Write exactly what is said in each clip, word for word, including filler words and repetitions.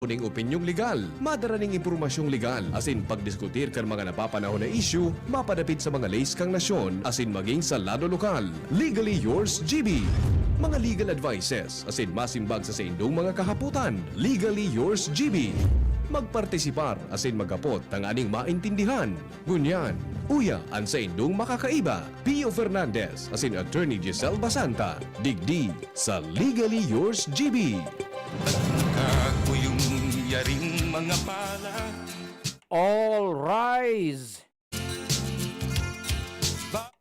ning opinyong legal, madara ning impormasyong legal, asin pagdiskutir kan mga napapanahon na isyu mapadapit sa mga leis kan nasyon asin maging sa lado lokal. Legally yours, G B. Mga legal advices asin masimbag sa saindong mga kahapotan. Legally yours, G B. Magpartisipar asin maghapot tanganing maintindihan. Ngunyan, uya an saindong makakaiba. Pio Fernandez asin Attorney Giselle Basanta, digdi sa Legally Yours, G B. Pagkakuyong yaring mga pala. All rise!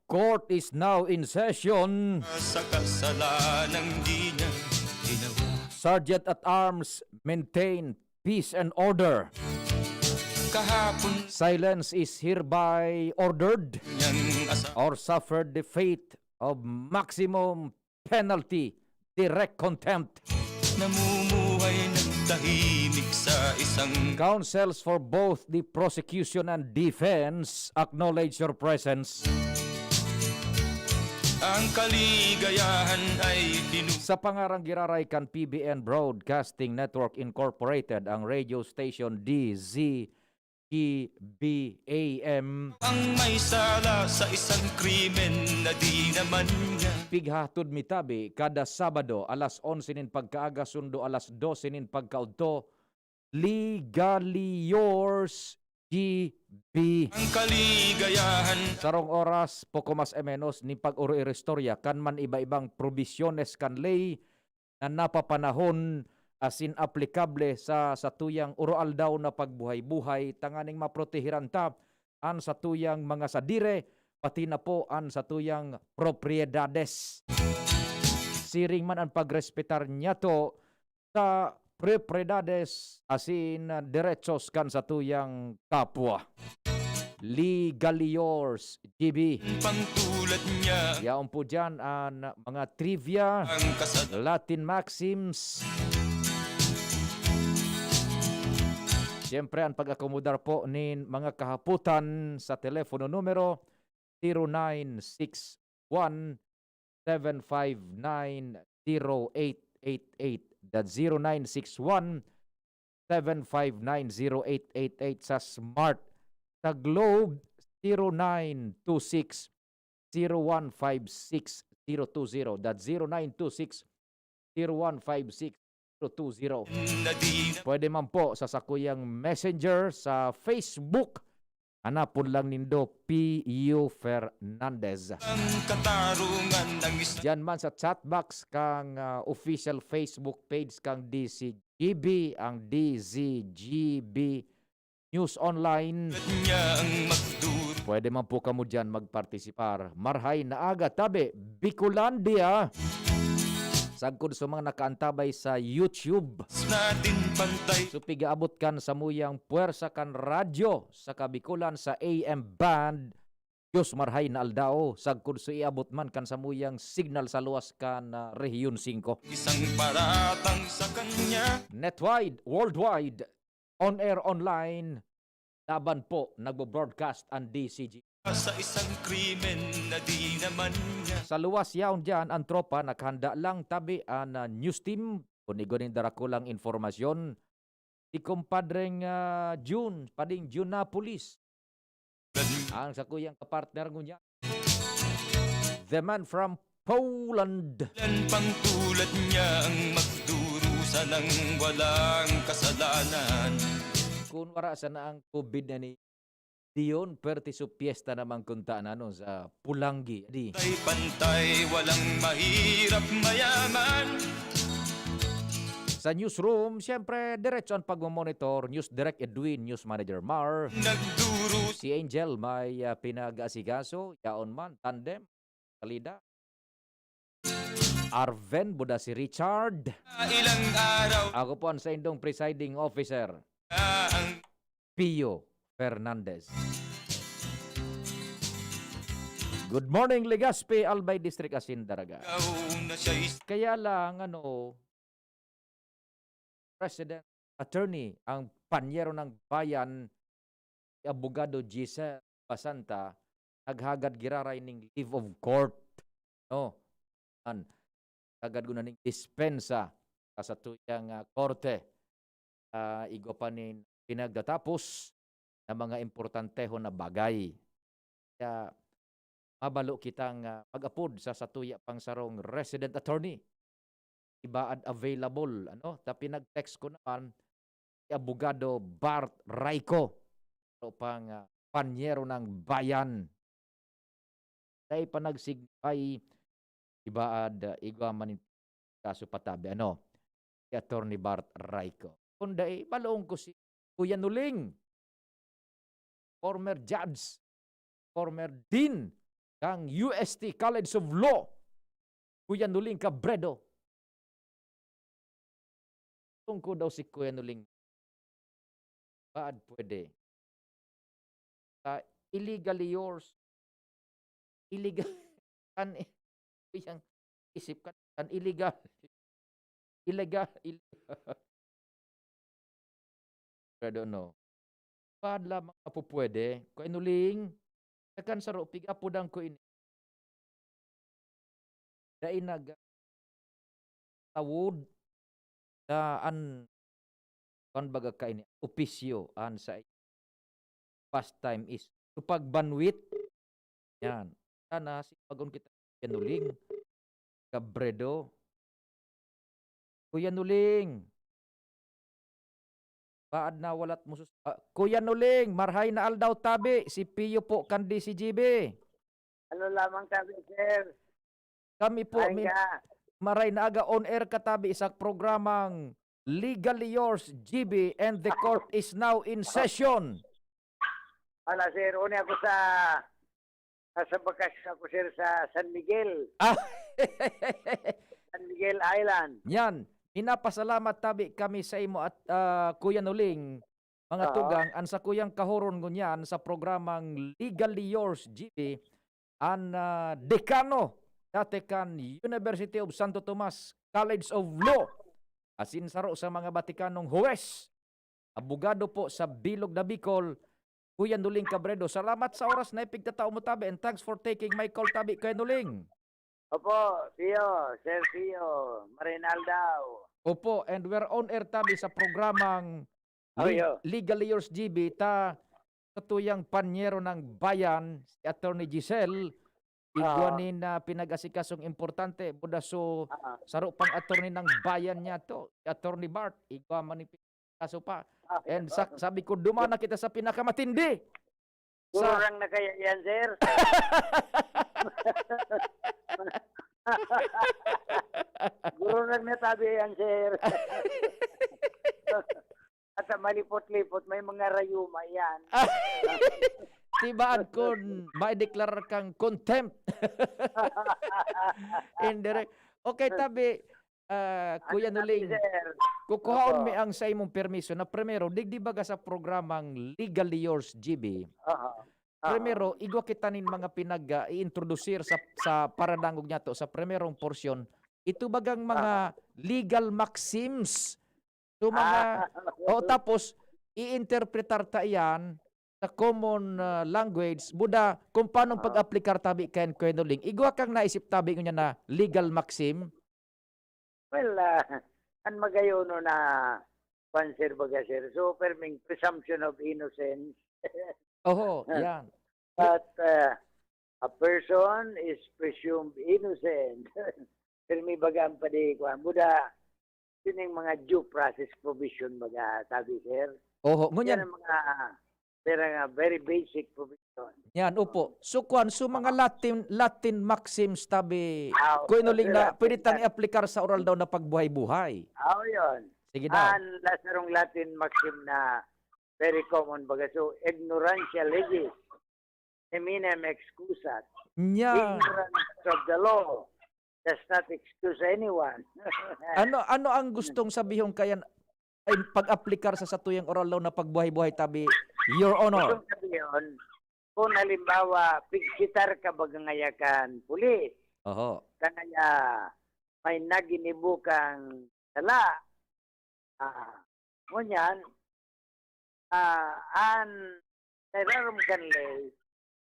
Court is now in session. Sa kasalanang di niya ginawa. Sergeant at Arms, maintain peace and order. Kahapon. Silence is hereby ordered niyang asa- or suffered the fate of maximum penalty, direct contempt. Namumuhay ng tahimik sa isang Counsels for both the prosecution and defense acknowledge your presence. Ang kaligayahan ay pinu- Sa pangarang giraray kan P B N Broadcasting Network Incorporated, ang radio station D Z G B A M. Ang may sala sa isang krimen na di naman niya. Pighatod mi tabi kada Sabado, alas onse nin pagkaaga, sundo alas dose nin pagkaudto. Legally yours, G B. Ang kaligayahan. Sarong oras, poko mas e menos, nin pag-oro-oro istorya kan man iba-ibang probisyones kan ley na napapanahon asin aplikable sa satuyang oroaldaw na pagbuhay-buhay, tanganing maprotehiran ta an satuyang mga sadiri, pati na po an satuyang propriedades. Siring man an pagrespetar niyato sa propriedades asin derechos kan satuyang kapwa. Legally yours, G B. Pangtulad niya. Yaon po dyan an mga trivia, ang kasal- Latin maxims. Siyempre, ang pag-akomodar po nin mga kahapotan sa telepono numero zero nine six one, seven five nine, zero eight eight eight. That's zero nine six one, seven five nine, zero eight eight eight. Sa Smart, sa Globe, zero nine two six, zero one five six, zero two zero. That's zero nine two six, zero one five six, zero two zero. Pwede man po sa sakuyang messenger sa Facebook. Hanapon lang nindo P U Fernandez. Ang katarungan ng is- Diyan man sa chat box kang, ah, official Facebook page kang D Z G B, ang D Z G B News Online. Niya ang magduro. Pwede man po kamo diyan magpartisipar. Marhay na aga, tabi, Bicolandia. Sagkod sa mga nakaantabay sa YouTube. Natin pantay. So, pigaabot kan samuyang pwersa kan radyo sa Kabikolan sa A M band. Diyos marhay na aldaw, sagkod sa iabot man kan samuyang signal sa luwas kan, ah, Rehiyon singko. Isang paratang sa kanya. Netwide, worldwide, on air, online, laban po, nagbo-broadcast ang D C G. Sa isang krimen na di naman niya. Sa luwas yaon diyan, ang tropa, naghanda lang, tabi, an, ah, news team, kung igo nin darakulang informasyon, si Compadreng, ah, Jun, Pading Junapolis. Ang sakuyang kapartner ngunyan, the man from Poland. Ilan pang tulad niya ang magdurusa ng walang kasalanan. Kung wara sana ang COVID na ni Dion, perti so piyesta naman kunta na, no, sa Pulanggi. Di. Pantay-pantay, walang mahirap mayaman. Sa newsroom, siyempre, diretso ang pagmamonitor. News Direct Edwin, News Manager Mar. Nagdurus. Si Angel, may, ah, pinag-asikaso. Yaon man, tandem. Salida. Arven, buda si Richard. Ilang araw. Ako po ang saindong presiding officer. Ang Pio Fernandez. Good morning, Legazpi, Albay District, asin Daraga. Ikaw na siya is- Kaya lang, ano, President Attorney, ang panyero ng bayan, si Abogado Giselle Basanta, naghagad giraray ning leave of court. No? An, hagad ko na ning dispensa sa satuyang, ah, korte. ah, igwa pa nin pinagtatapos na mga importantehon na bagay. Kaya mabalo kitang, ah, mag-apod sa satuya pang sarong resident attorney. Ibaad available, ano? Ta pinag-text ko naman si Abogado Bart Raico, saro pang, ah, panyero ng bayan. Dai pa nagsignify, ibaad, ah, igwa man nin kaso patabi, ano, si Attorney Bart Raico. Kung dai, baloon ko si Kuya Nuling, former judge, former dean kan U S T College of Law, Kuya Nuling Cabredo. Tungkod daw si Kuya Nuling, baad pwede. Sa illegally yours, illegal, kan, yang isip ka, kan illegal, illegal, illegal. I don't know. Baad lamang mapupwede. Kuya Nuling, nakan saro, pigapodan ko ini. Dai nag-, tawod sa an-, kuwan baga kaini, opisyo, an sa pastime is to pagbanwit. Yan. Sana sipagon kita, Kuya Nuling Cabredo. Kuya Nuling. Baad na walat mo sus-, ah, Kuya Nuling, marhay na aldaw tabi, si Pio po kan D C G B. Ano lamang tabi, sir? Kami po, Ay min-, nga. Maray na aga, on air ka tabi sa programang Legally Yours, G B, and the court is now in session. Wala, sir. Uni ako sa, nasa bakasyon ako, sir, sa San Miguel. Ah. San Miguel Island. Yan. Minapasalamat tabi kami sa imo at, ah, Kuya Nuling, mga Oo. tugang, an sakuyang kahoron ngunyan sa programang Legally Yours, G B, an, ah, dekano dati kan University of Santo Tomas College of Law, asin saro sa mga batikanong huwes, abogado po sa Bilog na Bicol, Kuya Nuling Cabredo. Salamat sa oras na ipigtatao mo tabi, and thanks for taking my call tabi, Kuya Nuling. Opo, Pio, Sir Pio, maray na aldaw. Opo, and we're on air tabi sa programang Oh, Leg-, yo. Legally Yours, G B, ta satuyang panyero ng bayan, si Attorney Giselle, igwa Oo. nin, ah, pinag-asikasong importante, buda so, Oo. saro pang attorney ng bayan niya to, si Attorney Bart, igwa man ni kaso pa. Ah, And sa, oo. sabi ko, "Duman na kita sa pinakamatindi." Sa Gururang na kaya yan, sir? Gururang na tabi yan, sir. At sa malipot-lipot, may mga rayuma yan. Tibaan kun maideklarar kang contempt. Indirect. Okay, tabi, ah, Ano Kuya tabi, Nuling, sir? kukuhaon Opo. mi ang sa imong permiso na primero, digdi baga sa programang Legally Yours, G B. Aha. Aha. Primero, igwa kita nin mga pinag, ah, i-introducir sa, sa paradangog niyato, sa primerong porsyon. Ito bagang mga Aha. legal maxims. So, mga, Ah, oo, okay. tapos, i-interpretar ta iyan sa common, ah, language, buda, kung paano Ah. pag-aplikar tabi kayan, Kuya Nuling. Igwa kang naisip tabi ngunyan na legal maxim? Well, ah, an magayon na kwan, sir, baga, sir. So, perming presumption of innocence. Oho, yan. But, ah, a person is presumed innocent. Permi baga ang padi, kwan. Buda, sining mga due process provision baga, tabi, sir. Oho, Yan ngunyan. ang mga, pero nga, very basic provision. Yan, opo. So, kwan, so mga Ah. Latin, Latin maxims tabi, Ah, Kuya Nuling, sir, na pwede tang Latin. i-aplikar sa oral daw na pagbuhay-buhay. Ah, yun. Sige daw. Ang la-, sarong Latin maxim na very common baga. So, ignorantia legis, neminem excusat. Nya. Ignorance of the law does not excuse anyone. Ano, ano ang gustong sabihon kayan, ay, pag-aplikar sa satuyang oral law na pagbuhay-buhay tabi, Your Honor? Gustong sabihon, kung halimbawa, pigsitar ka baga ngaya kan pulis, Oho. kaya may naginibo kang sala, ah, ngunyan, ah, an nararom kan ley,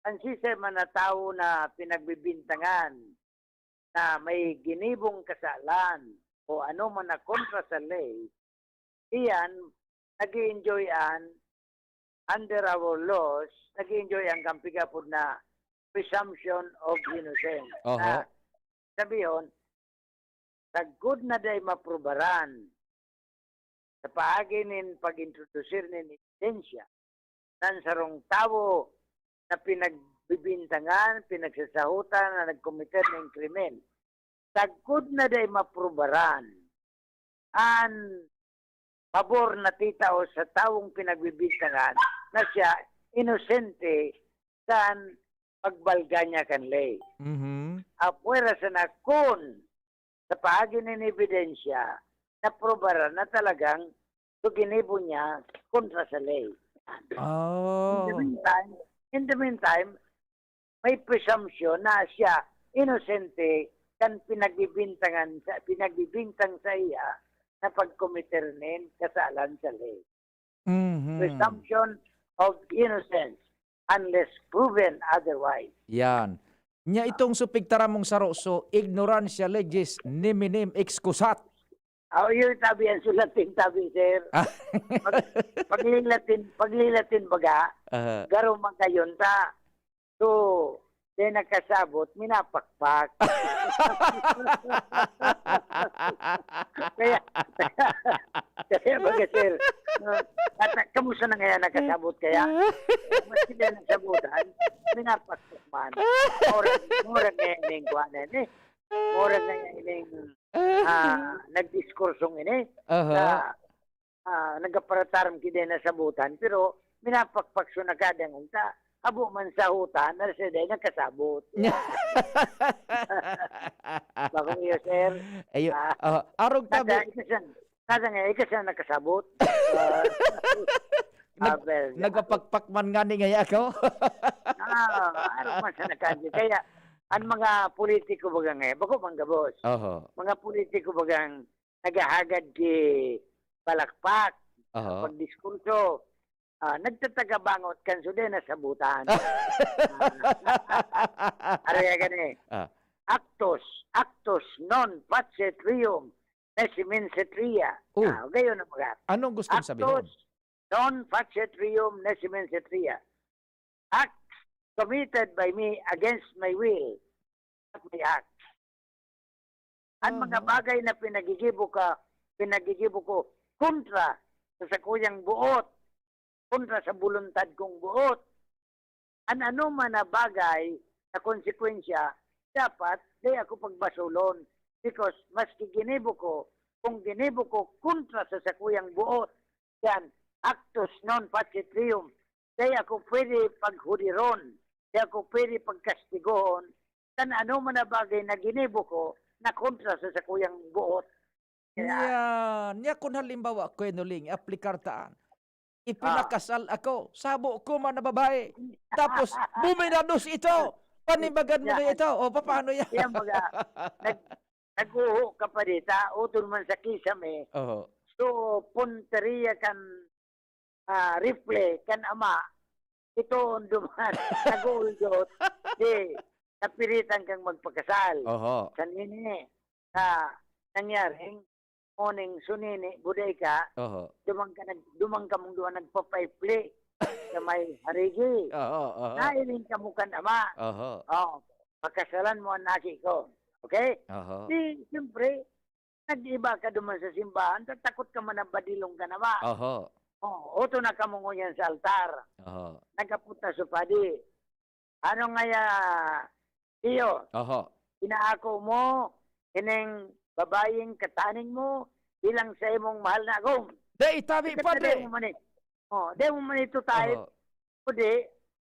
an siisay man na tawo na pinagbibintangan na may ginibong kasalan o ano man na kontra sa ley, iyan nag-i-enjoy an, under our laws, nag-i-enjoy an kan pig-apod na presumption of innocence. Oho. Na sabihon, sagkod na dai maprubaran sa paagi nin pag-introdusir nin ebidensya, na an sarong tawo na pinagbibintangan, pinagsasahotan na nagkometer nin krimen, sagkod na dai maprubaran an pabor na titao sa tawong pinagbibintangan na siya inosente kan pagbalga niya kan ley. Mhm. Apwera sana kun sa paagi nin ebidensya, naprobaran na talagang ginibo niya kontra sa ley. In the Oh. meantime, in the meantime, may presumption na siya inosente kan pinagbibintangan sa, pinagbibintang saiya na pagkometer nin kasalan sa ley. Mhm. Presumption of innocence unless proven otherwise. Yan. Nya itong supig taramong saro, so, ignorancia legis neminem excusat. Aw, yun tabi ang sulatin tabi, sir. Ah. Pag, paglilatin, paglilatin baga, Aha. garo man kayon ta. So, dai nakasabot, minapakpak. Kaya, kaya baga, sir, no, at, kamusta na ngayon nakasabot kaya? Maski dai nasabutan, minapakpak man. Murag, murag ngayon yung kuha na yun eh. Murag na ngayon yung, ah, nagdiskursong ini. Aha. Sa ah, nagaparatarm ki dai nasabutan, pero minapakpak so nakadangon ta. Habo man sahutan, na siya dai nakasabot. Bako iyo, sir. Ayo, Ah, ah, arog tabi. Nada, ikasan, nada nga, ikasan nakasabot. Ah, Nag-, ah, well, nagpapakpak man ngani ngaya ako. Ah, arog man sa nakadi. Kaya, ang mga politiko baga ngayon, bako man gabos. Oho. Mga politiko bagang naghahagad ki palakpak, Aha. pagdiskurso, ah, nagtatagabangot kan so dai nasabutan. Ah, aray gani. Ah. Actus, actus non facit reum nisi mensa tria. Oh. Ah, gayon na mga. Anong gustong sabihin? Actus non facit reum nisi mensa tria. Acts committed by me against my will, not my acts. An mga Aha. bagay na pinagigibo ka, pinagigibo ko kontra sa sakuyang buot, kontra sa boluntad kong buot. An anoman na bagay na konsekwensya, dapat dai ako pagbasolon, because maski ginibo ko, kung ginibo ko kontra sa sakuyang buot, yan, actus non facit reum, dai ako pwede paghudiron, dai ako pwede pagkastigohon, kan anoman na bagay na ginibo ko na kontra sa sakuyang buot. Kaya Yan. Nya kun halimbawa, Kuya Noling, i-aplikar ta an, Ah. ipinakasal ako, sabo ko man na babae, tapos buminados ito, panibagan mo Yan. kaya ito, o papaano yan? Yan, baga, nag-, nag-uho ka pa dita, utol man sa kisame. Oho. So, punteria kan, ah, rifle kan ama, ito duman, nag-uuldot, di, napiritan kang magpakasal. Oho. Kanini, sa nangyaring, morning, sunini, buday ka, Oho. duman ka nag-, duman ka mong duwa nagpapaipli sa may harigi. Oho, oho. Nailing ka mo kan ama. Oho. Oh, pakasalan mo ang aki ko. Okay? Oho. Di, siyempre, nag-iba ka duman sa simbahan, tatakot ka man na badilong ka na ba? Oho. Oh, uto na kamo ngunyan sa altar. Oho. Nagapot na so padi. Ano ngaya, iyo? Oho. Inaako mo, ining babayeng kataning mo, bilang sa imong mahal na agom. Dai tabi, Kasi padre. dai mo man eh. Oh, dai mo man ito tayo. Oho. Kundi,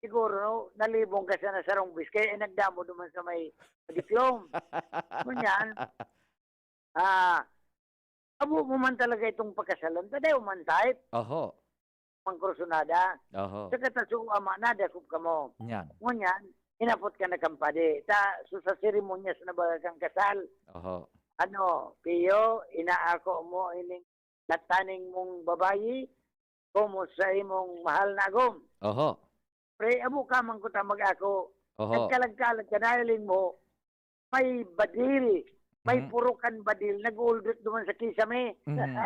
siguro, nalibong ka sa nasarong bis, kaya inagda mo duman sa may diplom. Ngunyan, ah, abo mo man talaga itong pakasalan, ta dai mo man type. Oho. Pangkursunada. Oho. Sa kataso, ama, nadakop kamo. Yan. Ngunyan, inapot ka na kan padi. Ta, so sa seremonyas na baga kang kasal. Oho. Ano, Pio, inaako mo ining nataning mong babayi, komo sa imong mahal na agom. Oho. Pre, amo ka man ko ta mag-ako. Oho. Nagkalag-kalag ka, nahiling mo, may badiri. May Mhm. puro kan badil, nag-uuldot duman sa kisame. Mhm.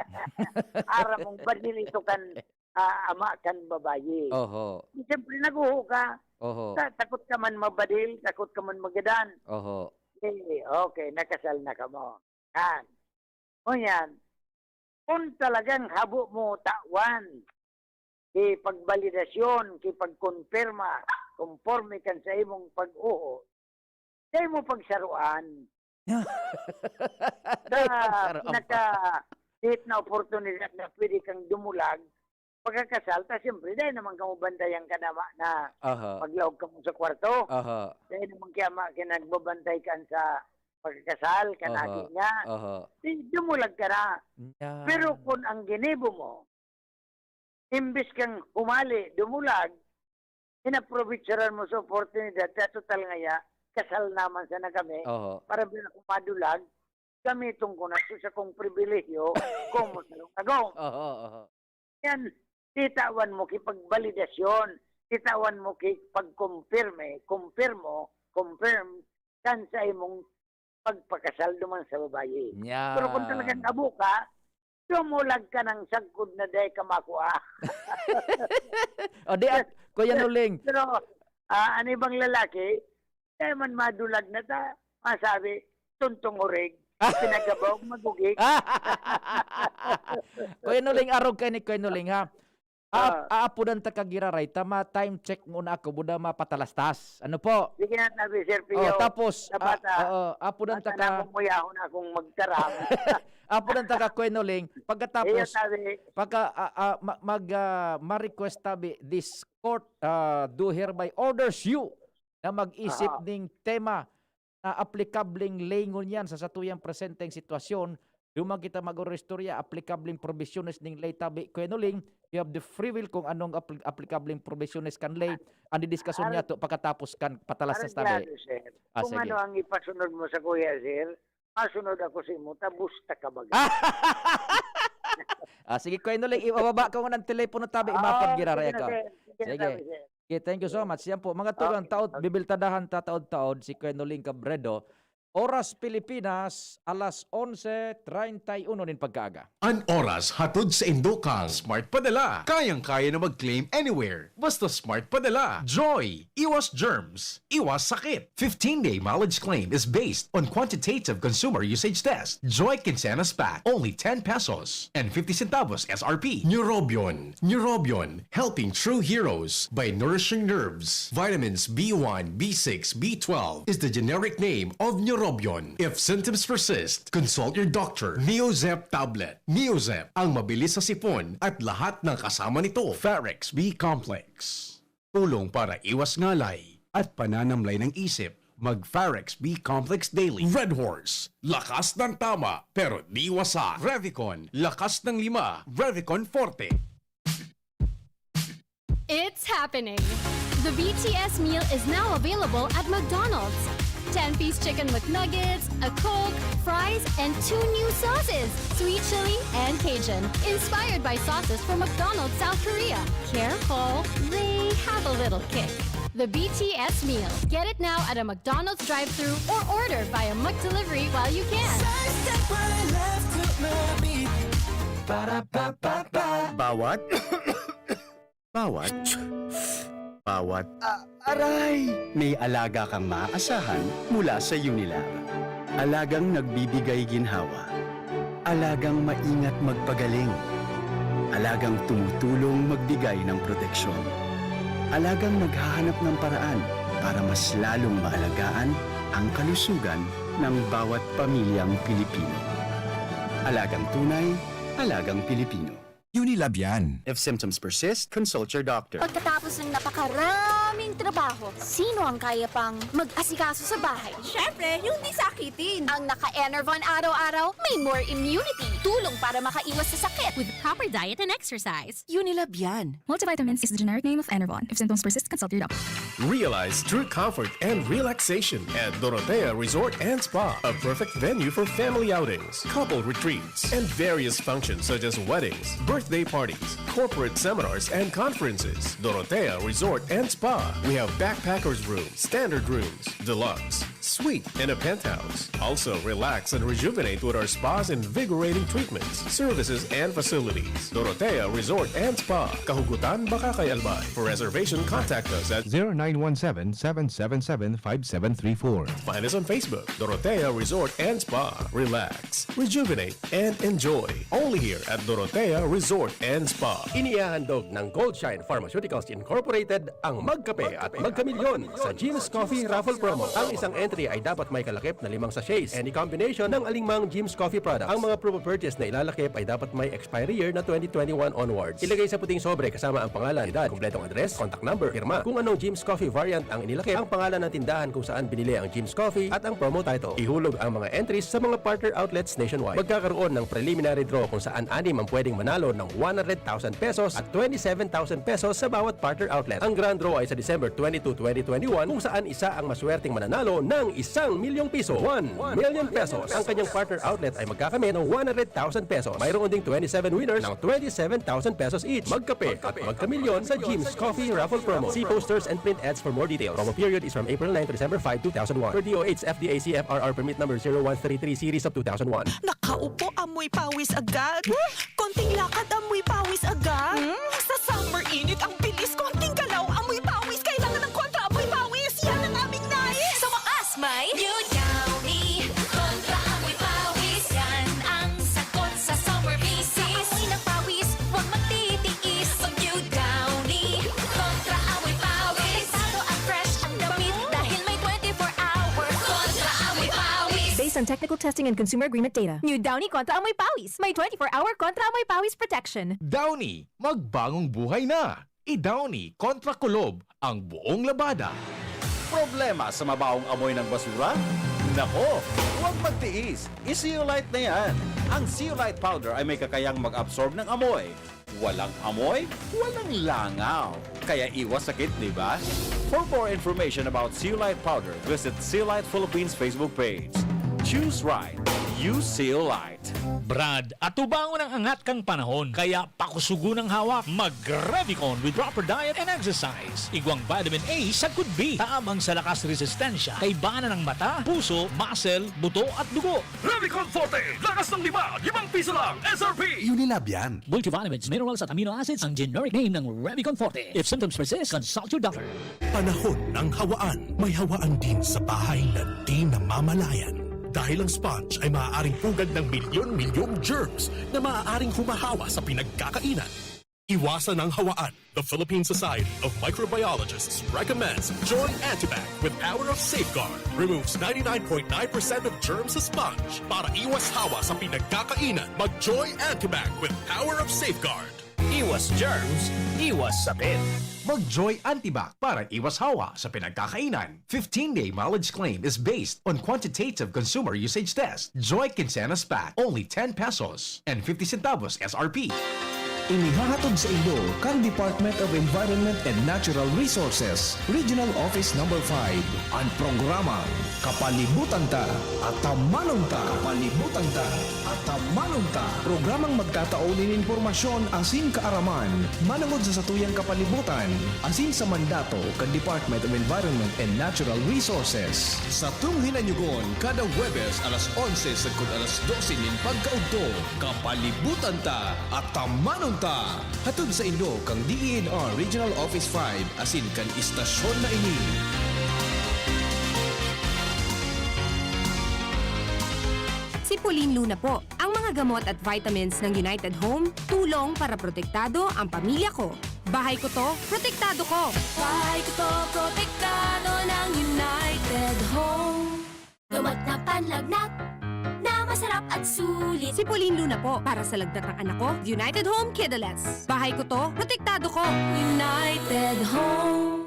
Aram mong badil ito kan, ah, ama kan babayi. Oho. Siyempre, nag-uho ka. Oho. Ta-, takot ka man mabadil, takot ka man magadan. Oho. Eh, okay, nakasal na kamo. Yan. O yan, kung talagang habo mo tawan, ki pagbalidasyon, ki pagkonpirma, konporme kan sa imong pag-uho, dai mo pagsaruan. Sa Dai pagsaruan pa. pinaka-hit na oportunidad na pwede kang dumulag, pagkakasal, ta siyempre, dai naman kamo bantayan kan ama na Aha. maglaog kamo sa kwarto. Aha. Dai naman ki ama kinagbabantay kan sa pagkakasal, kan Aha. agi niya. Aha. Di, dumulag ka na. Yan. Pero kung ang ginibo mo, imbis kang humali, dumulag, inaprobitsaran mo sa oportunidad, kaya total ngaya, kasal naman sana kami, Oho. para bila ko madulag, gamiton ko na sa sakong pribilehiyo, kung masarong agom. Oho, oho. Yan, titawan mo ki pagbalidasyon, titawan mo ki pagkumpirme, kumpirmo, confirm, kan sa imong pagpakasal duman sa babayi. Yan. Pero kung talagang abo ka, dumulag ka nang sagkod na dai ka makua. O di at, Kuya Noling. Pero, ah, an ibang lalaki, dai man madulag na ta, masabi, "Tuntong orig, pinagabog, magugik." Kuya Noling, arog kaini, Kuya Noling, ha? Aap-, Ah. aapodan taka giraray ta ma-time check ngona ako, buda mapatalastas. Ano po? Sige na, tabi, Sir Pio. Oh, tapos, Sa ah, bata, oo, apodan bata taka na akong muyahon akong magtaram. Apodan taka, Kuya Noling, Iyo, pagkatapos, tabi. pagka, ah, ah, ma-, mag, ah, ma-request tabi, this court, ah, do hereby orders you na mag-isip Aha. ning tema na aplikableng ley ngunyan sa satuyang presenteng sitwasyon. Duman kita mag-orostorya, aplikableng probisyones ning ley tabi, Kuya Noling, you have the free will kung anong apl-, aplikableng probisyones kan ley. Ang didiskasyon Ar-, niya to pagkatapos kan patalastas tabi. Arreglado, sir. Ah, Kung sige. ano ang ipasunod mo sa kuya, sir, masunod ako sa imo, ta busta ka baga. Ah, sige, Kuya Noling, ibababa ko ngunang telepono tabi, Oo, mapagiraray sige na, ako. sir. Sige na, Sige. tabi, sir. Okay, thank you so much. Yan po, mga tugang, Okay. taod, bibiltadahan ta taod-taod si Kuya Noling Cabredo. Oras Pilipinas, alas onse treinta y uno nin pagkaaga. An oras hatod saindo kan Smart Padala. Kayang-kaya na mag-claim anywhere. Basta Smart Padala. Joy! Iwas germs. Iwas sakit. Fifteen-day mileage claim is based on quantitative consumer usage test. Joy Quincenas Pack, only ten pesos and fifty centavos S R P. Neurobion. Neurobion, helping true heroes by nourishing nerves. Vitamins B one, B six, B twelve is the generic name of Neurobion. If symptoms persist, consult your doctor. Neozep tablet. Neozep, ang mabilis sa sipon at lahat ng kasama nito. Farex B Complex. Tulong para iwas ngalay at pananamlay ng isip. Mag Farex B Complex Daily. Red Horse, lakas ng tama, pero di wasa. Revicon, lakas ng lima. Revicon Forte. It's happening! The B T S meal is now available at McDonald's. Ten-piece chicken McNuggets, a Coke, fries, and two new sauces, sweet chili and Cajun, inspired by sauces from McDonald's South Korea. Careful, they have a little kick. The B T S meal. Get it now at a McDonald's drive-thru or order via McDelivery while you can. Sa isang pala left to my beat. Para pa pa pa. Bawat, bawat, bawat. Ah, aray! May alaga kang maaasahan mula sa Unilab. Alagang nagbibigay ginhawa. Alagang maingat magpagaling. Alagang tumutulong magbigay ng proteksyon. Alagang naghahanap ng paraan para mas lalong maalagaan ang kalusugan ng bawat pamilyang Pilipino. Alagang tunay, alagang Pilipino. Unilab yan. If symptoms persist, consult your doctor. Pagkatapos ng napakaraming trabaho, sino ang kaya pang mag-asikaso sa bahay? Siyempre, yung di sakitin. Ang naka-Enervon araw-araw, may more immunity. Tulong para makaiwas sa sakit. With proper diet and exercise. Unilab yan. Multivitamins is the generic name of Enervon. If symptoms persist, consult your doctor. Realize true comfort and relaxation at Dorotea Resort and Spa, a perfect venue for family outings, couple retreats, and various functions such as weddings, birthday parties, corporate seminars, and conferences. Dorotea Resort and Spa. We have backpackers room, standard rooms, deluxe, Suite in a penthouse. Also, relax and rejuvenate with our spa's invigorating treatments, services, and facilities. Dorotea Resort and Spa. Kahugutan, Bacacay, Albay. For reservation, contact us at zero nine one seven, seven seven seven, five seven three four. Find us on Facebook, Dorotea Resort and Spa. Relax, rejuvenate, and enjoy. Only here at Dorotea Resort and Spa. Inihahandog ng Goldshine Pharmaceuticals Incorporated ang Magkape at Magkamilyon sa Jim's Coffee Raffle Promo. Ang isang entry ay dapat may kalakip na limang sachets. Any combination ng alingmang Jim's Coffee product. Ang mga proof of purchase na ilalakip ay dapat may expiry year na twenty twenty-one onwards. Ilagay sa puting sobre kasama ang pangalan, edad, kompletong address, contact number, pirma. Kung anong Jim's Coffee variant ang inilakip, ang pangalan ng tindahan kung saan binili ang Jim's Coffee at ang promo title. Ihulog ang mga entries sa mga partner outlets nationwide. Magkakaroon ng preliminary draw kung saan anim ang pwedeng manalo ng one hundred thousand pesos at twenty-seven thousand pesos sa bawat partner outlet. Ang grand draw ay sa December twenty-two, twenty twenty-one, kung saan isa ang maswerteng mananalo ng isang milyong piso, one million pesos. Ang kanyang partner outlet ay magkakamit ng one hundred thousand pesos. Mayroon ding twenty-seven winners ng twenty-seven thousand pesos each. Magkape at magkamilyon sa Jim's Coffee Raffle Promo. See posters and print ads for more details. Promo period is from April nine to December five, two thousand one. Per D O H F D A C F R R permit number zero one three three series of two thousand one. Nakaupo, amoy pawis agad. Konting lakad, amoy pawis agad. Hmm? Sa summer init, ang bilis. Konting galaw, amoy pawis. Kailangan ng kontra amoy pawis. Yan ang aming nais. Sa wakas, may New Downy. Kontra amoy pawis. Yan ang sagot sa summer bisis. Amoy ng pawis, huwag magtitiis. Mag New Downy. Kontra amoy pawis. Delikado at fresh ang damit dahil may twenty-four hour kontra amoy pawis. Based on technical testing and consumer agreement data, New Downy kontra amoy pawis. May twenty-four hour kontra amoy pawis protection. Downy, magbagong buhay na! I-Downy kontra kulob ang buong labada. Problema sa mabahong amoy ng basura? Nako, huwag magtiis! I-Zeolite na yan! Ang Zeolite Powder ay may kakayang mag-absorb ng amoy. Walang amoy, walang langaw. Kaya iwas sakit, di ba? For more information about Zeolite Powder, visit Zeolite Philippines Facebook page. Choose right. Use Zeolite. Brad, atubangon ang angat kan panahon, kaya pakusugon ang hawak. Mag-Revicon with proper diet and exercise. Igwang vitamin A sagkod B, tabang sa lakas resistensya, kaibanan ng mata, puso, muscle, buto at dugo. Revicon Forte, lakas ng lima, limang piso lang, S R P! Unilab yan. Multivitamins, minerals at amino acids ang generic name ng Revicon Forte. If symptoms persist, consult your doctor. Panahon ng hawaan. May hawaan din sa bahay na di namamalayan. Dahil ang sponge ay maaaring pugad ng milyon-milyong germs na maaaring humahawa sa pinagkakainan. Iwasan ang hawaan. The Philippine Society of Microbiologists recommends Joy Antibac with Power of Safeguard. Removes ninety-nine point nine percent of germs sa sponge. Para iwas hawa sa pinagkakainan, mag Joy Antibac with Power of Safeguard. Iwas germs, iwas sakit. Mag Joy Antibac para iwas hawa sa pinagkakainan. Fifteen-day mileage claim is based on quantitative consumer usage test. Joy Quincenas Pack, only ten pesos and fifty centavos S R P. Inihahatod sa inyo kan Department of Environment and Natural Resources, Regional Office Number five, an programang Kapalibutan Ta, Atamanon Ta. Kapalibutan Ta, Atamanon Ta. Programang magtatao nin impormasyon asin kaaraman manongod sa satuyang kapalibutan asin sa mandato kan Department of Environment and Natural Resources. Satong hinanyugon kada Huwebes alas onse sagkod alas dose nin pagkaudto. Kapalibutan Ta, Atamanon Ta! Hatod saindo kan D E N R Regional Office five asin kan istasyon na ini. Si Pauline Luna po. Ang mga gamot at vitamins ng United Home, tulong para protektado ang pamilya ko. Bahay ko to, protektado ko. Bahay ko to, protektado ng United Home. Gamot na panlagnat, na masarap at sulit. Si Pauline Luna po, para sa lagnat ng anak ko, United Home Kidalets. Bahay ko to, protektado ko. United Home.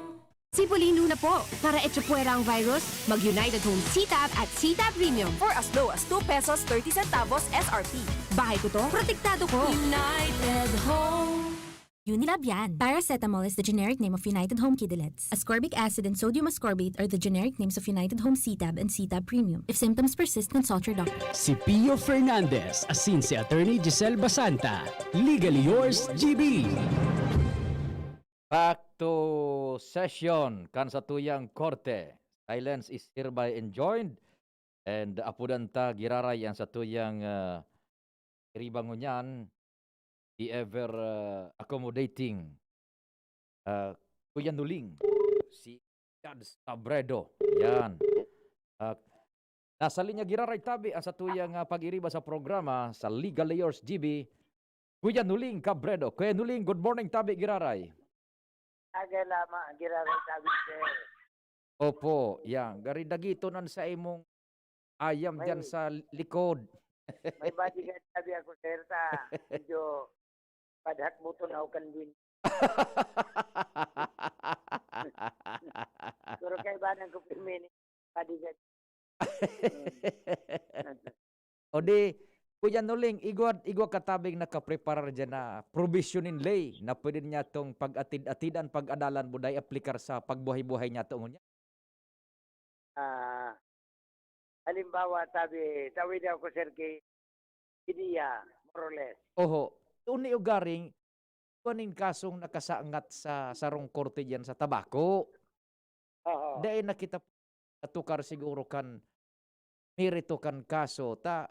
Si Pauline Luna po, para echapuwera ang virus, mag-United Home C-Tab at C-Tab Premium for as low as two pesos thirty centavos S R P. Bahay ko to, protektado ko. United Home. Unilab yan. Paracetamol is the generic name of United Home Kidalets. Ascorbic acid and sodium ascorbate are the generic names of United Home C-Tab and C-Tab Premium. If symptoms persist, consult your doctor. Si Pio Fernandez, asin si Attorney Giselle Basanta. Legally yours, G B. Back to session kan satuyang korte. Silence is hereby enjoined. And apodan ta giraray an satuyang, ah, iriba ngunyan, the ever, ah, accommodating, ah, Kuya Nuling, si Gads Cabredo. Yan. Ah, nasa linya giraray tabi ang satuyang, ah, pag-iriba sa programa sa Legal Layers G B, Kuya Nuling Cabredo. Kuya Nuling, good morning tabi giraray. Aga lama, giraray tabi, sir. Opo, yan. Gari dagiton an sa imong ayam May diyan sa likod. May bodyguard tabi ako, sir, ta medyo padhak mo to na kan win. Pero kaibanan ko pirmi ni bodyguard. Mm. O di, Kuya Nuling, igwa, igwa ka tabing nakapreparar diyan na provision in ley na pwede niya tong pag-atid-atidan, pag-adalan mo dahil aplikar sa pagbuhay-buhay niya to ngunyan. Ah, halimbawa, tabi, tawi daw ko, sir, ki ideya, more or less. Oho. Doon ni ugaring, kuwan ning kasong nakasangat sa sarong korte diyan sa Tabaco. Oo. Dai na kita natukar siguro kan merito kan kaso. Ta,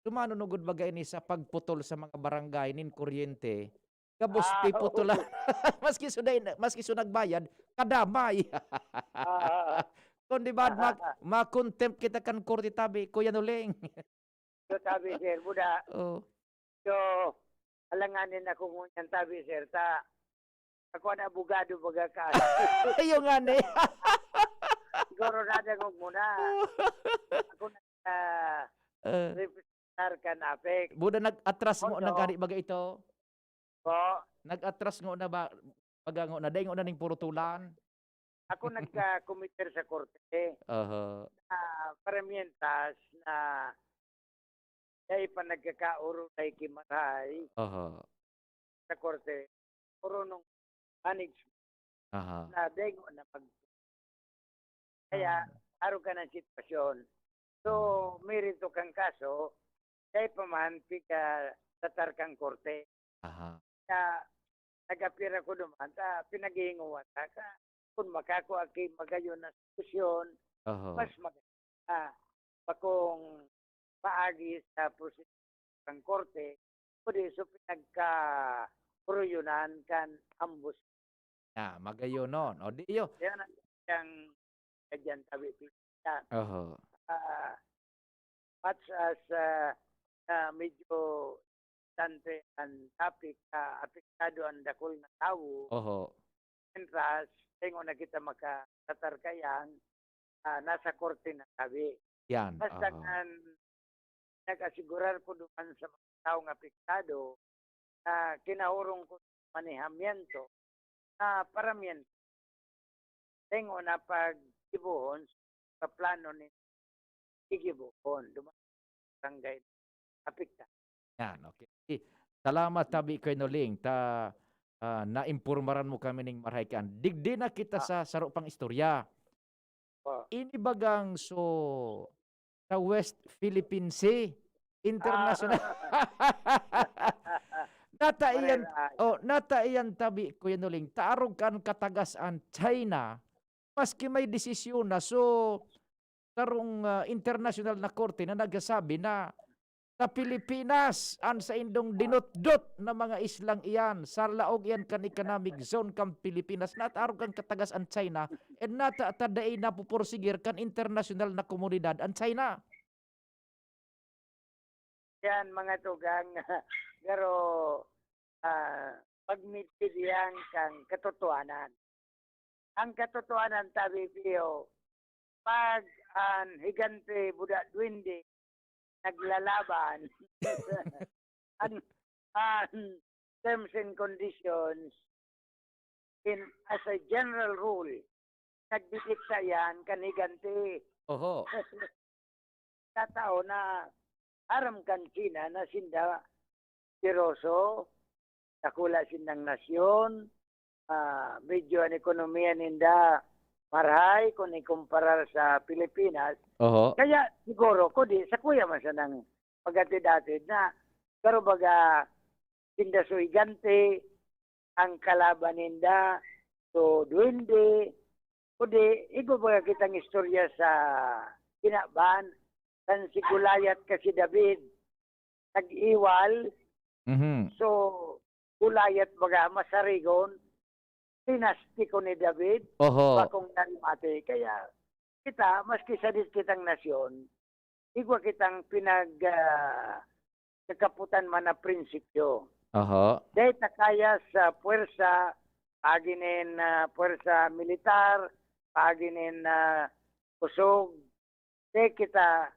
tumanunugod baga ini sa pagputol sa mga barangay nin kuryente. Gabos Ah, piputulan. oo. Maski su dai na, maski su nagbayad, kadamay. Ah. Kung di ba, ma-, ma-contempt kita kan korte tabi, Kuya Nuling. So, tabi, sir, buda. Oh. So, alanganin ako ngunyan, tabi, sir, ta ako an abogado baga ka. Iyo ngani. Siguro nadangog mo na. Ako na, ah, Eh. representar kan APEC. Buda nag-atras mo, Opo. nagkari baga ito? Po? Nag-atras ngo na ba, baga ngo na, dai ngo na ning purutulan? Ako nagka-committer sa korte. Aha. Ah, para mientras na dai pa nagkakaurunay ki marahay Aha. sa korte, orunong management Aha. na dai ngo na mag-, kaya, Ah. arog ka ng sitwasyon. So, Ah. merito kang kaso, dai pa man pika-, tatar kang korte. Aha. Kaya, nag-appear ako duman, ta pinaghihinguan ta ka, kun makakua ki magayon na solusyon, Aha. mas maganda. Bakong paagi sa proseso kan korte, kundi sa pinagkakuruyonan kan ambos. Ah, magayonon. O, di yo. Yan ang, ang kadyan tabi pita. Oho. Ah, much as, ah, ah, medyo tante ang topic, ah, apektado ang dakul na tawo. Oho. Mientras, tengo na kita makatratar kayang, ah, nasa korte na tabi. Yan, Basta aha. kan nag-asigurar ko duman sa mga taong apektado na kinahurong ko manehamiento na paramiento. Tengo na paggibohon sa plano ni gigibohon duman sa barangay na apektado. Yan, okay. Salamat, tabi, Kuya Noling, ta, ah, naimpormaran mo kami ning marahay kan. Digdi na kita Ah. sa saro pang istorya. Po. Ini bagang so, sa West Philippine Sea, international. Ah. Nata iyan, Maray-ay. oh, nata iyan tabi, Kuya Noling, ta arog kan katagas an China, maski may desisyon na. So, sarong, ah, internasyonal na korte na nagsasabi na sa Pilipinas, an saindong dinutdot na mga islang iyan, sa laog iyan kan economic zone kan Pilipinas, nata arog kan katagas an China, and nata ta dai napupursigir kan internasyonal na komunidad an China. Yan, mga tugang, pero, ah, pagmidbidyang kan katotohanan. Ang katotohanan, tabi, Pio, pag an higante, buda, duwende, naglalaban, an, an terms and conditions, in, as a general rule, nagdidikta yan kan higante. Oho. Tatao na aram kan China na sinda poderoso, dakula sindang nasyon, ah, medyo an ekonomiya ninda marahay kun ikumparar sa Pilipinas. Oho. Kaya siguro, kung di, sakuya man sanang pag-atid-atid na, pero baga, sinda so higante, ang kalaban ninda, so duwende, Kundi, igwa baga kitang istorya sa kinaban, kan si Goliath ka si David, nag-iwal. Mhm. So, Goliath baga, masarigon, dinastiko ni David, Oho. bakong narimate. Kaya, kita, maski sadit kitang nasyon, igwa kitang pinag, ah, kakaputan man na prinsipyo. Oho. Dahil ta kaya sa puwersa, paagi nin, ah, puwersa militar, paagi nin, ah, kusog, dahil kita,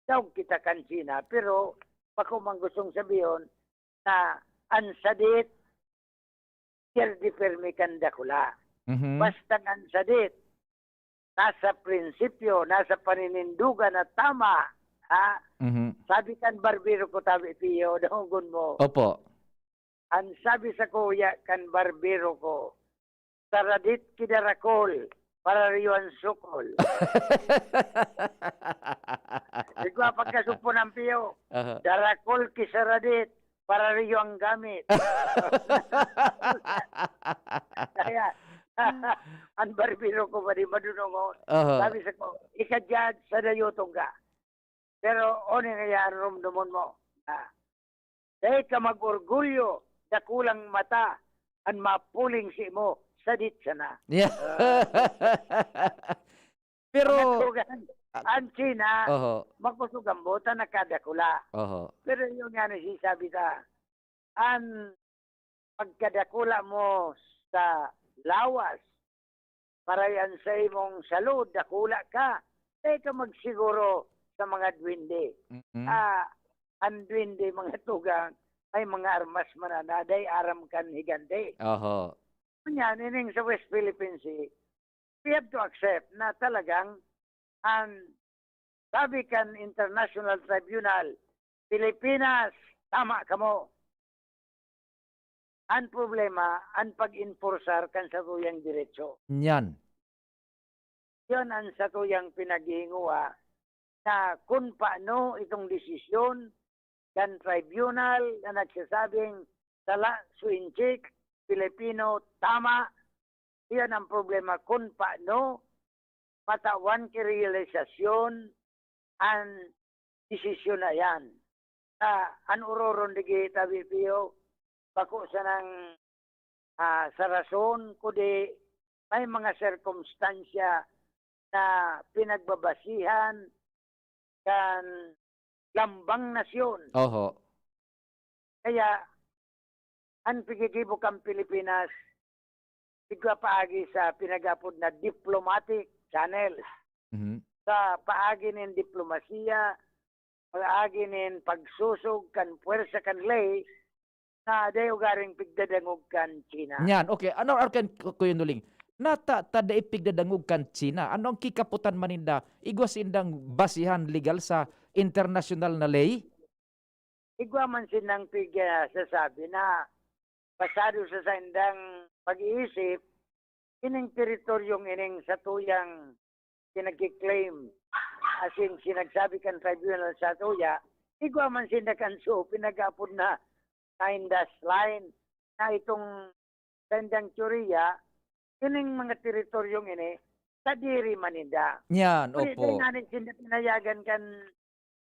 daog kita kan China, pero bako man gustong sabihon na an sadit, pierde pirmi kan dakula. Mhm. Basta an sadit, nasa prinsipyo, nasa paninindogan na tama, ha? Mhm. Sabi kan barbero ko, tabi, Pio, dangogon mo. Opo. An sabi sa kuya kan barbero ko, "Saradit ki darakol, parariyo an sukol." Igwa pagkasupo ng Pio, Aha. "Darakol ki saradit, parariyo ang gamit." Kaya, an barbero ko, padi madunongon. Aha. Sabi sa ko, "Ika diyan, sa dayotong ka." Pero, oni nga yan, rumdumon mo. Ah. Dai ka mag-orgulyo, dakulang mata, an mapuling si mo, sadit sana. Yeah. Ah. Pero, Mga tugang, ah, ang China, oho. Makusog ang bota, nakadakula. Oho. Pero yun nga nasisabi ta, an pagkadakula mo sa lawas, paray an sa imong salud, dakula ka, dai ka magsiguro sa mga duwende. Mm. Ah, ang duwende, mga tugang, may mga armas man na, na dai aram kan higante. Oho. Ngunyan, ining sa West Philippine Sea, we have to accept na talagang ang sabi kan International Tribunal, "Pilipinas, tama kamo." Ang problema, ang pag-enforcer kan satuyang diretso. Yan. Yun ang satuyang pinaghihinguha na kung paano itong desisyon kan tribunal na nagsasabing sala, suinchik, Pilipino, tama. Iyan ang problema kung paano matawan ki realisasyon an desisyon na iyan. Sa an ororon digi tabi Pio, bako sanang, ah, sa rason, kundi may mga sirkumstansya na pinagbabasihan kan lambang nasyon. Oho. Kaya, an piggigibo kan Pilipinas, igwa paagi sa pinag-apod na diplomatic channels. Mhm. Sa paagi nin diplomasiya, paagi nin pagsosog kan puwersa kan ley, na dai ugaring pigdadangog kan China. Nyan, okay. Ano, ano kan Ku-, Kuya Noling? Nata, ta dai pigdadangog kan China. Ano ang kikaputan man ninda? Igwa sindang basihan legal sa internasyonal na ley? Igwa man sindang pig-, ah, sasabi na basado sa saindang pag-iisip, ining teritoryong ining satuyang pinagki-claim, as in, sinagsabi kan tribunal sa tuya, igwa man sinda kan so, pinag-apod na nine dash line, na itong sandang teorya, ining mga teritoryong ini, kadiri man ninda. Yan, Kaya opo. Dai nga nin sinda pinayagan kan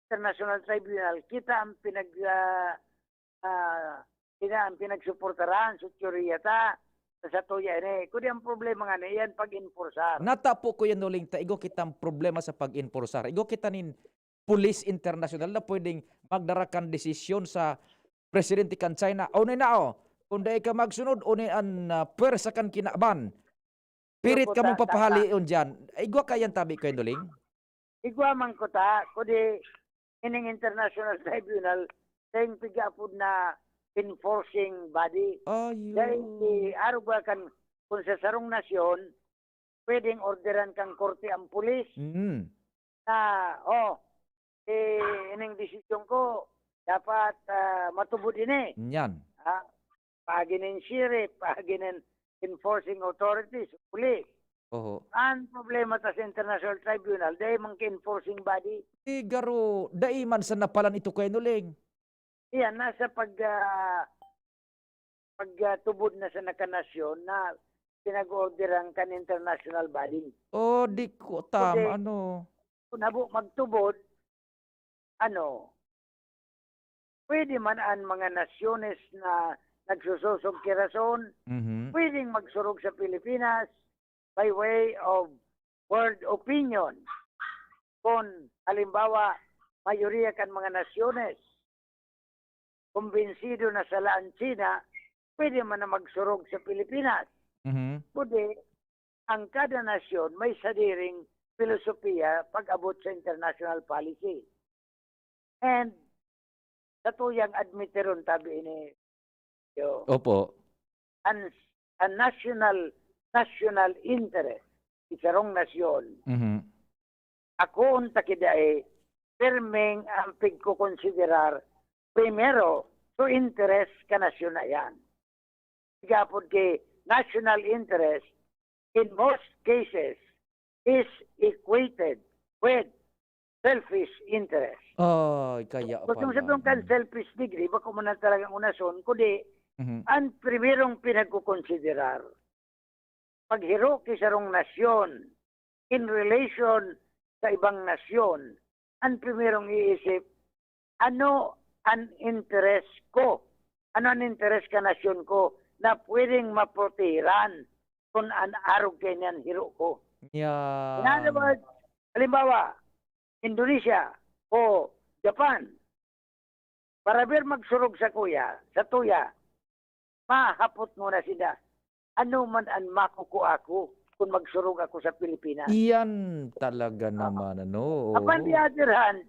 International Tribunal, kita ang pinag-, ah, ah, kita ang pinagsuportaran sa teorya ta, sa satuya ini. Kundi ang problema nga na iyan, pag-enforcer. Nata po, Kuya Noling, ta igwa kitang problema sa pag-enforcer. Igwa kita nin pulis internasyonal na pwedeng magdara kan desisyon sa presidente kan China. O, ni na, o, kung dai ka magsunod, o ni an, ah, pwersa kan kinaban. Pirit Opo, kamong ta-, papahalion diyan. Igwa kaiyan tabi, Kuya Noling? Igwa man kuta, kundi ining International Tribunal, saing pig-apod na enforcing body. Ayo. Dahil si arog ba kan, kung sa sarong nasyon, pwedeng orderan kang korte ang pulis Mm. na, "Oh, eh, ining desisyon ko, dapat, ah, matubod ini." Yan. Ah, paagi nin sheriff, paagi nin enforcing authorities, pulis. Oho. Ang problema ta sa International Tribunal, dai man ka enforcing body. Eh, garo, dai man sa napalan ito, Kuya Noling. Iyan, nasa pag, ah, pag, ah, tubod na sa nakanasyon na pinag-orderan kan international body. Oh, di ko tam, Kundi, ano? Kung habo magtubod, ano, pwede man an mga nasyones na nagsusosog ki rason, Mhm. pwedeng magsurog sa Pilipinas by way of world opinion. Kung, halimbawa, mayoriya kan mga nasyones, kumbinsido na sala an China, pwede man na magsurog sa Pilipinas. Mhm. Kundi, ang kada nasyon may sadiring pilosopiya pag-abot sa international policy. And sa tuyang admitiron tabi ini, yo, Opo. an, an national, national interest, isarong nasyon, Mhm. akoon ta ki dai, pirming ang pigkokonsiderar primero so interes ka nasyon na iyan. Igapod ki national interest in most cases is equated with selfish interest. Ay, kaya Kung pala. Sabi kan selfish degree, bako man na talagang unason, kundi Mhm. ang primerong pinagkukonsiderar, paghiro ki sarong nasyon in relation sa ibang nasyon, ang primerong iisip, ano an interes ko? Ano an interes ka nasyon ko na pwedeng maprotehiran kun an arog kaini an hiro ko? Yan. In other words, halimbawa, Indonesia o Japan, para bir magsurog sa kuya, sa tuya, mahapot nguna sinda, "Ano man an makukua ko kun magsurog ako sa Pilipinas?" Iyan talaga Ah. naman, ano, Upon oo. the other hand,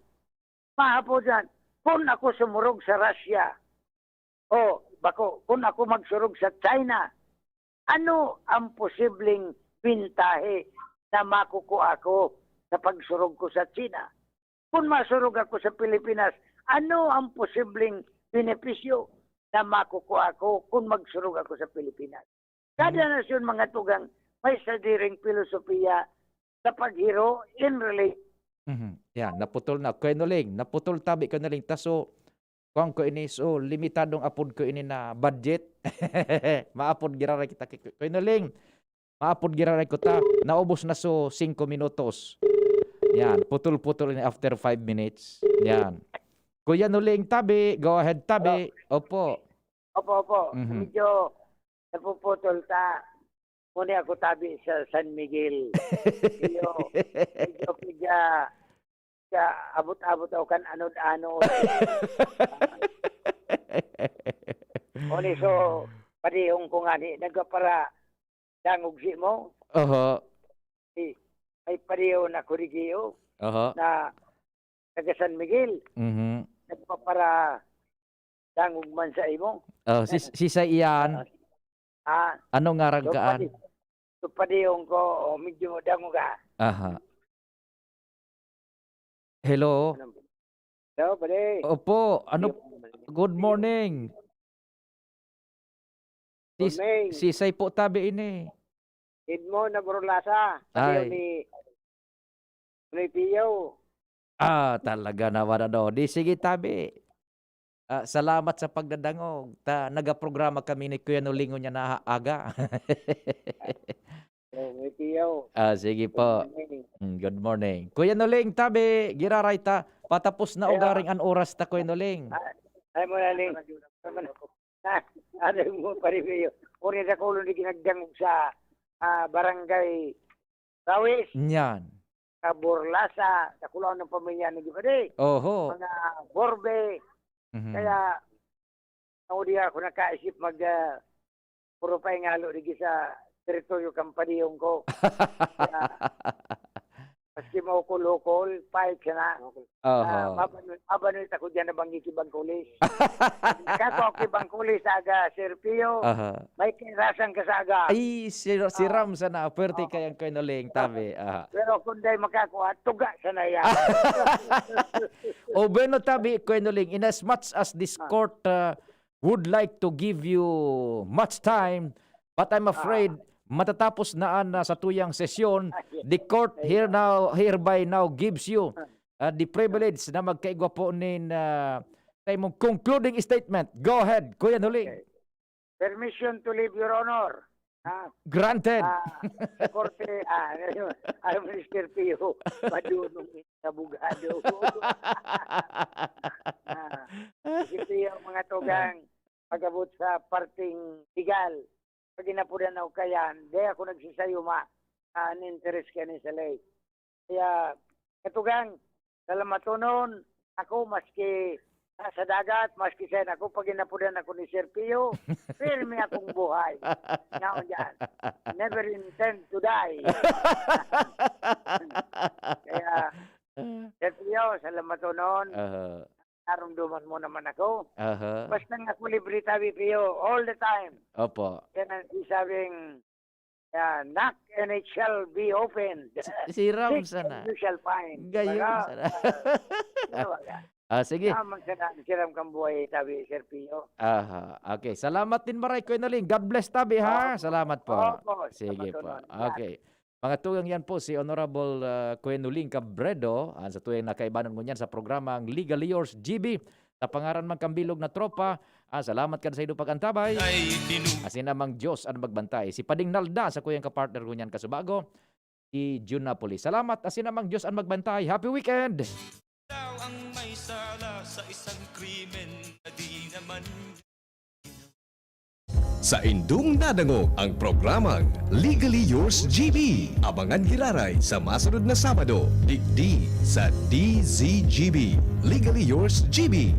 mahapot yan, "Kun ako sumurog sa Russia, o bako, kun ako magsurog sa China, ano ang posibleng bintahe na makukua ko sa pagsurog ko sa China? Kun masurog ako sa Pilipinas, ano ang posibleng benepisyo na makukua ko kun magsurog ako sa Pilipinas?" Kada Hmm. nasyon, mga tugang, may sadiring pilosopiya sa paghiro in relation. Mhm. Yan, naputol na. Kuya Noling, naputol tabi, Kuya Noling. Ta so, kuwan ko ini, so, limitadong apod ko ini na budget. Maapod giraray kita ki Kuya Noling. Maapod giraray ko ta. Naubos na so singko minutos. Yan, putol-putol ini after five minutes. Yan. Kuya Noling, tabi. Go ahead, tabi. Opo. Opo, opo. Mhm. Medyo napuputol ta. Muna ako tabi sa San Miguel. Medyo, medyo pigya, pigya abot-abot ako kan anod-anod. Uni so, padihon ko ngani, nagpapara dangog si mo. Oho. Si, may padihon ako, Rigio, Oho. na taga San Miguel. Mhm. Nagpapara dangog man sa imo. Oh, si, si Sir Ian. Ah, Ano ngaran so, kaan? padi-, so, padihon ko, oh, medyo dangog, ah. Aha. Hello? Ano? Hello, padi. Opo, ano, Yung good morning. Si, Good morning. Si Sir po tabi ini. Edmond na Burlasa. Padi Ay. ni, ni Pio. Ah, talaga naman, ano. Di sige, tabi. Ah, salamat sa pagdadangog. Ta, nagaprograma kami ni Kuya Nolingon niya na aga. Oh, may Pio. Ah, sige po. Good morning. Mm, good morning. Kuya Noling, tabi, giraray ta. Patapos na Kaya ugaring an oras ta, Kuya Noling. Ah, ay mo na, Ling. Ano mo, pare, Pio? Uri na kulon di ginagdangog sa, ah, barangay Rawis. Nyan. Sa Burlasa, sa kulaon ng pamilya ni Gipadi. Oho. Mga Borbe. Mhm. Kaya, ako di ako nakaisip mag, ah, puro paingalo digi sa teritoryo kan padihon ko. Kaya, maski maukol-ukol, pahit siya na. Oho. Ah, mabanoy, mabanoy ta ko diyan na banggi ki Bangkulis. Kako ako ki Bangkulis, aga, Sir Pio. Aha. May kairasan ka sa aga. Ay, si, si Ah. Ram sana, puwerte Oo. kayang Kuya Noling, tabi. Aha. Pero kung dai makakuha, tuga sana yan. O, bueno, tabi, Kuya Noling, in as much as this Ah. court, uh, would like to give you much time, but I'm Ah. afraid matatapos na an, uh, satuyang sesyon. Ah, yes. The court Ay, here ah. now, hereby now gives you, Ah. uh, the privilege na magkaigwa po nin, uh, sa imong concluding statement. Go ahead, Kuya Noling. Okay. Permission to leave, Your Honor. Ah, Granted. Ah, sa korte, ah, ano yun? Alam mo, Mister Pio, madunong yung abogado. Ah, kasi Pio, mga tugang, pag-abot sa parting legal, pag inapudan ako kayan, di ako nagsisayuma, ah, an interes ka ni sa lay. Kaya, katugang, salamatonon ako, maski nasa dagat, maski saan ako, pag inapudan ako ni Sir Pio, pirmi akong buhay. Ngayon dyan, never intend to die. Kaya, Sir Pio, salamatonon. Aha. Narumduman mo naman ako. Aha. Basta nga ako libre tabi, Pio, all the time. Opo. Yan ang sisabing, yan, knock and it shall be opened. Si, si Ram Seek sana. And you shall find. Gayon sana. Baga, ah, baga. Ah, sige. Ah, magsana-, siram kang buhay, tabi, Sir Pio. Aha. Okay. Salamat din, maray, Kuya Noling. God bless, tabi, ha? Opo. Salamat po. Opo. Sige po. Salamat po. Okay. Mga tugang, yan po si Honorable, ah, Kuya Noling Cabredo, ang sa tuyang nakaibanan ngunyan sa programang Legally Yours G B. Sa pangaran man kan bilog na tropa, ah, salamat kan saindo pag-antabay. Ay, tinu- Asin namang Diyos an magbantay. Si Pading Nalda sa kuyang kapartner ngunyan kasubago, si Jun Napoli. Salamat, asin namang Diyos an magbantay. Happy weekend! Ikaw ang may sala sa isang krimen na di naman. Saindong nadangog ang programang Legally Yours G B. Abangan giraray sa masunod na Sabado, digdi sa D Z G B. Legally Yours G B.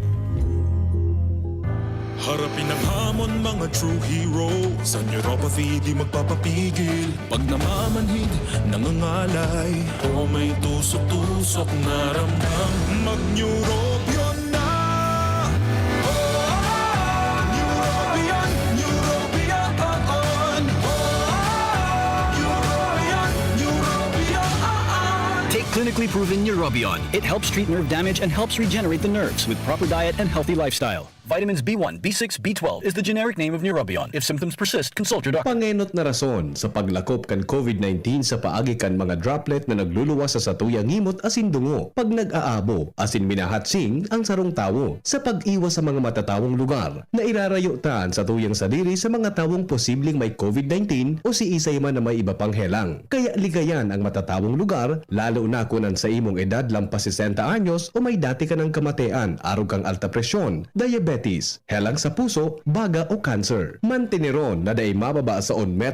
Harapin ang hamon, mga true hero. Sa neuropathy, di magpapapigil. Pag namamanhid, nangangalay, o may tusok-tusok na ramdam, mag-Neurobion na! Oh, Neurobion, Neurobion, oh, oh. Neurobion, Neurobion, oh, oh. Take clinically proven Neurobion. It helps treat nerve damage and helps regenerate the nerves with proper diet and healthy lifestyle. Vitamins B one, B six, B twelve is the generic name of Neurobion. If symptoms persist, consult your doctor. Pangenot na rason sa paglakop kan COVID nineteen sa paagi kan mga droplet na nagluluwas sa satuyang ngimot asin dungo pag nag-aabo asin minahatsing ang sarong tawo. Sa pag-iwas sa mga matatawong lugar, nairarayo ta an satuyang sadiri sa mga tawong posibleng may COVID nineteen o siisay man na may iba pang helang. Kaya ligayan ang matatawong lugar, lalo na kun an sa imong edad lampas sesenta anyos o may dati ka nang kamatean, arog kang alta presyon, diabetes, helang sa puso, baga o cancer. Manteneron na dai mababa sa un metro